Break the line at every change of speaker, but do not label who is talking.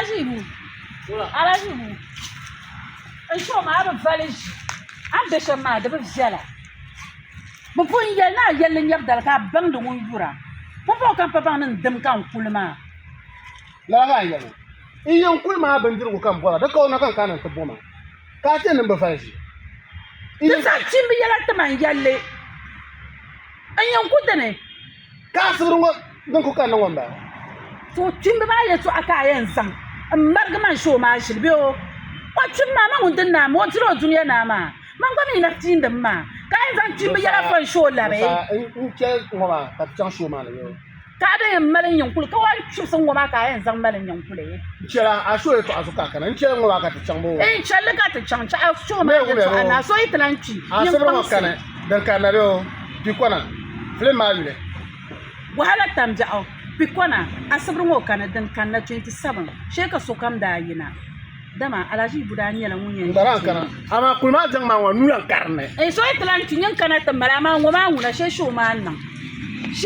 Alhaji Ibu, Alhaji Ibu, n show maa a bi vali ʒi, a ni be shɛm maa di bi viɛla. Bɛ pun yɛli ni a yɛlli nyɛbu dali ka a baŋdi ŋun yura. Pumpɔŋɔ ka m pa baŋ ni n dim ka n kuli maa.
Lala ka a yɛli, N yɛn kuli maa bindirigu ka m bɔra, di ka o na ka n kana nti bo ma, ka a ti ni m bi vali ʒi.
Di zaŋ kpiimba yɛla ti ma n yɛlli, n yɛn ku dini.
Ka asibiri ŋɔ din ku kanna ŋɔ m-bala.
To kpiimba maa yɛtɔɣa ka a yɛn zaŋ m-marigi man show maa ʒili bee o o kpim maa man ŋun dini naa maa o dila o dunia naa maa man gba mi na piindi m maa ka a yɛn zaŋ kpiimba yɛla fa n-show labi.
N chɛ ŋɔ maa ka ti chaŋ show maa ni bee o.
Ka a din yɛn mali n yiŋ kuli ka o chibisi ŋɔ maa ka a yɛn zaŋ mali n yiŋ kuli.
N chɛla a show yɛtɔɣa zuɣu ka a kana n chɛla ŋɔ maa ka ti chaŋ bee o.
N chɛli ka ti chaŋ chɛ a show maa yɛtɔɣa naa so yi ti lan kpi nyin
Asibiri ŋɔ
kpaŋsi.
kani din kanna bee o. Pikɔna, filim maa yuli.
Wahala tambiɛɣu, Pikɔna, asibiri ŋɔ kani din kanna 27 shee ka sokam daa yina. Dama Alhaji Ibu daa nyɛla ŋun yɛn
N gba
ʒi
daa kana.
teebuli.
Amaa kuli maa jaŋ maa ŋɔ nuu lan ka dinni.
N so yi ti lan kpi nyin kana ti mali amaa ŋɔ maa ŋuna shee show maa niŋ.